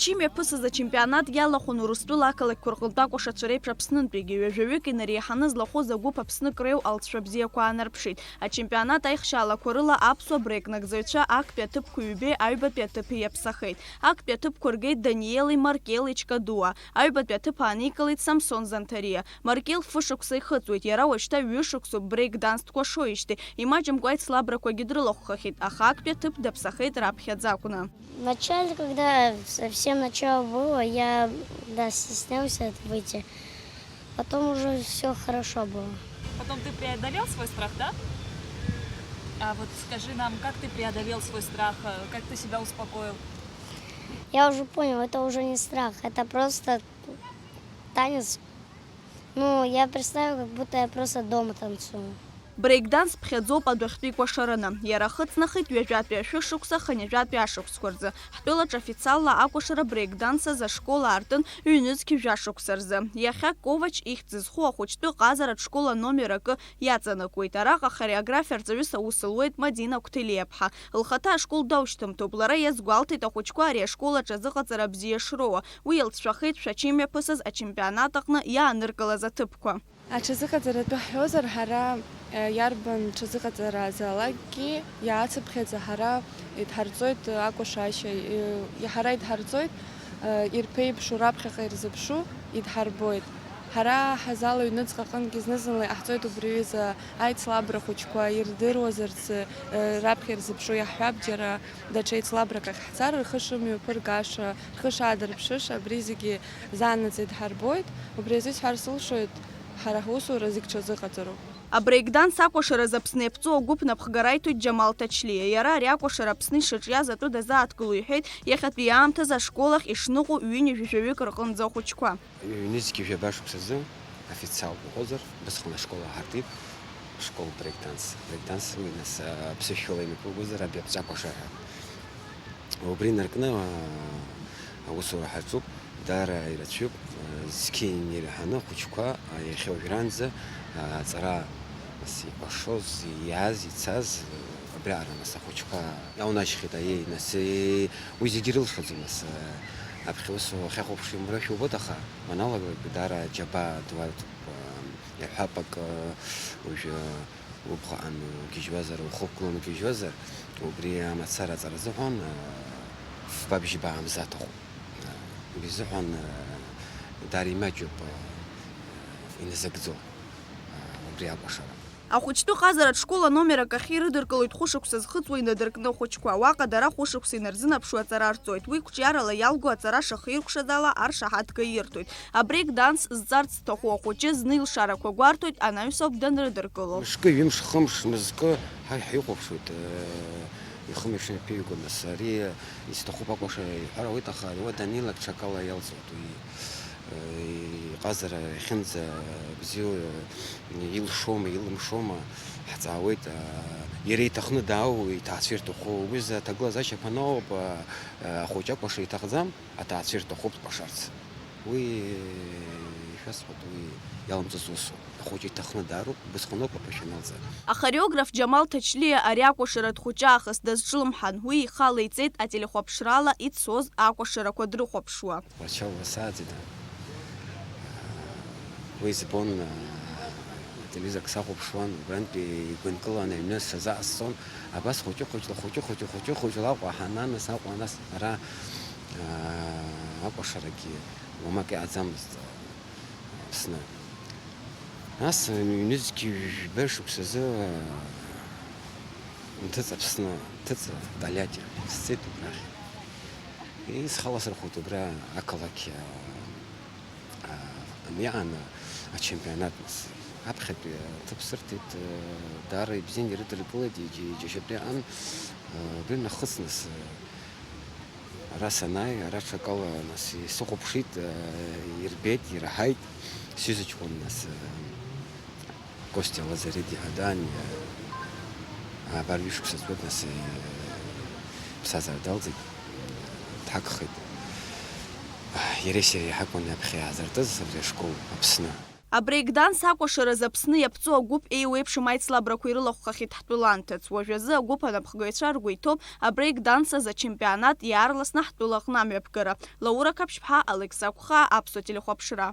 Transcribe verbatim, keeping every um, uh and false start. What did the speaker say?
Шәи мҩаԥысыз ачемпионат иалахәын Урыстәыла ақалақьқәа рҟынтә акәашацәа реиԥш Аԥснынтәигьы. Ҩажәаҩык инареиҳаны злахәыз агәыԥ Аԥсны креиу алҵшәа бзиақәа аанарԥшит. Ачемпионат аихшьаалақәа рыла аԥсуа брейк нагӡаҩцәа актәи аҭыԥқәа ҩбеи аҩбатәи аҭыԥи иаԥсахеит. Актәи аҭыԥқәа ргеит Даниели Маркели Чкадуа, аҩбатәи аҭыԥ ааникылеит Самсон Занҭариа. Маркел фышықәса ихыҵуеит, иара уажәшьҭа ҩышықәсоуп брейк-данс дкәашоижьҭеи, имаҷымкәа аицлабрақәагьы дрылахәхахьеит, аха актәи аҭыԥ даԥсахеит раԥхьаӡа акәны. Вначале, когда совсем начало было, я, да, стеснялся выйти. Потом уже всё хорошо было. Потом ты преодолел свой страх, да? А вот скажи нам, как ты преодолел свой страх, э, как ты себя успокоил? Я уже понял, это уже не страх, это просто танец. Ну, я представил, как будто я просто дома танцую. Брейк-данс ԥхьаӡоуп адәахьтәи кәашараны. Иара ахыҵнахит ҩажәатәи ашәышықәса, хынҩажәатәи ашықәсқәа рзы. Ҳтәылаҿ официалла акәашара брейк-данс азы ашкол аартын ҩнызқь жәашықәса рзы. Иахьа Ковач ихьӡ зху ахәыҷтәы ҟазаратә школ аномер акы иаҵанакуеит. Араҟа ахореографиа арҵаҩыс аус луеит Мадина Қәҭелиаԥҳа. Лхаҭа ашкол даушьҭымҭоуп. Лара иазгәалҭеит ахәыҷқәа ари ашкол аҿы азыҟаҵара бзиа шроуа. Уи илҵшәахеит шәачеи мҩаԥысыз ачемпионат аҟны иааныркылаз аҭыԥқәа. Аҽазыҟаҵара атәы ҳҳәозар, ҳара, э, иарбан ҽазыҟаҵара азаалакгьы иаацыԥхьаӡа ҳара идҳарҵоит, э, акәашашьа, э, ҳара идҳарҵоит, э, ирԥеиԥшу, раԥхьаҟа ирзыԥшу идҳарбоит. Ҳара ҳазал аҩныҵҟа аҟынгьы зны-зынла иҟаҳҵоит убри аҩыза аицлабра хәыҷқәа ирдыруазарц, э, раԥхьа ирзыԥшу иаҳҳәап, џьара даҽа еицлабрак ахь ҳцар, рхы шымҩаԥыргаша, рхы шаадырԥшыша, абри зегьы заанаҵ идҳарбоит. Убри азы исҳәар сылшоит, ҳара ҳусура зегь ҽазыҟаҵароуп. Абрейкданс акәашараз Аԥсны иаԥҵоу агәыԥ напхгара аиҭоит Џьамал Ҭачлиа. Иара ари акәашара Аԥсны ишаҿиаз атәы дазааҭгыло иҳәеит, иахьатәи аамҭазы ашкол ахь ишныҟәо ҩынҩажәаҩык рҟынӡа ахәыҷқәа. Ҩнызқьи жәаба шықәсазы официалтә уҳәозар, убысҟан ашкол аҳартит, школ брейкданс. Брейкданс уи нас, а, ԥсышәала имҩаԥылгозар, абри аԥҵәа акәашара. Убри инаркны, а, аусура ҳаҿуп, даара ирацәоуп, а, зқьи инеиҳаны ахәыҷқәа, а, иахьа уажәраанӡа, а, аҵара, нас, икәашоз, иааз, ицаз, а, абриаҟара, нас, ахәыҷқәа иаунашьхьеит, аиеи, нас, е, уи зегьы ирылшаӡом, нас, а, аԥхьа ус уахьахәаԥшуа имура шәубоит, аха уаналагалак даара џьабаа ду аҵоуп, а, иаҳҳәап акы, уажәы, убӷаҟан угьежьуазар, ухы уқәлан угьежьуазар, убри амацара аҵара азыҳәан, а, фба бжьба аамза аҭахуп. А, убри азыҳәан, а, даара имаҷуп, а, иназыгӡо, а, убри акәашара. Ахәыҷтәы ҟазаратә школ аномер акахь ирыдыркылоит хәышықәса зхыҵуа инадыркны ахәыҷқәа. Уаҟа дара хәышықәса инарзынаԥшуа аҵара рҵоит. Уи қәҿиарала иалго аҵара шахиркәшаз ала аршаҳаҭга ирҭоит. Абрейк данс зҵарц зҭаху ахәыҷы зны илшарақәа гәарҭоит, анаҩс ауп данрыдыркыло. Мышкы, ҩымш, хымш, мызкы ҳа-, ҳихәаԥшуеит, э, ихымҩаԥшны иаԥыҩго, нас, ари исҭахуп акәаша иҳәар ауеит, аха уа даннеилак ҽакала иалҵуеит уи, э, иҟазара иахьынӡа бзиоу, э, илшома, илымшома ҳҵаауеит, э, иара иҭахны даау, иҭаацәа ирҭаху, уи зы аҭагылазаашьа ԥаны ауп, э, э, ахәыҷы акәаша иҭахӡам, аҭаацәа ирҭахуп дкәашарц. Уи, ишәасҳәап, уи иалымҵыц усуп. Ахәыҷы иҭахны даароуп, убысҟаноуп аԥашәа аналҵа. Ахореограф Џьамал Ҭачлиа ари акәашара дхәыҷы аахыс дазҿлымҳан, уи ихала иҵеит ателехәаԥшрала ицоз акәашарақәа дрыхәаԥшуа. Уарчал уасааӡеит. Уи збон, ателевизорк сахәаԥшуан, убрантәи игәынкыланы аҩны сазаҟасҵон. Абас хәыҷы-хәыҷла, хәыҷы-хәыҷы, хәыҷы-хәыҷла Аҟәа ҳананыс, Аҟәа нас ара, аа, акәашарагьы уамак иҟаӡамызт, аа, Аԥсны. Нас ҩнызқь ҩба шықәсазы, аа, нҭыҵ Аԥсны, нҭыҵ Тольятти сцеит убрахь. Исхаласырхәит убра ақалақь, аа, аа, аниаан ачемпионат нас. Аԥхьатәи аҭыԥ сырҭеит, аа, даара ибзианы ирыдыркылеит, иџь-, иџьашьатәи аан, аа, убри нахыҵ нас, аа, Ара санааи, ара ҽакала, нас, исыхәаԥшит, э, ирбеит, ираҳаит, сҩыза ҷкәын, нас, э, Костиа Лазарет иҳәа даан, э, абар ҩышықәса ҵуеит, нас, э, ԥсҭазаара далҵит, дҳагхеит. Иареи сареи ҳакәын аԥхьа иаазыртыз абри ашкол Аԥсны. Абрейк-данс акәашараз Аԥсны иаԥҵоу агәыԥ еиуеиԥшым аицлабрақәа ирылахәхахьеит ҳтәыла анҭыҵ. Уажәазы агәыԥ анапхгаҩцәа ргәы иҭоуп абрейк-данс азачемпионат иаарласны ҳтәылаҟны амҩаԥгара. Лаура Қаԥшьԥҳа, Алекса Қәхаа, Аԥсуа телехәаԥшра.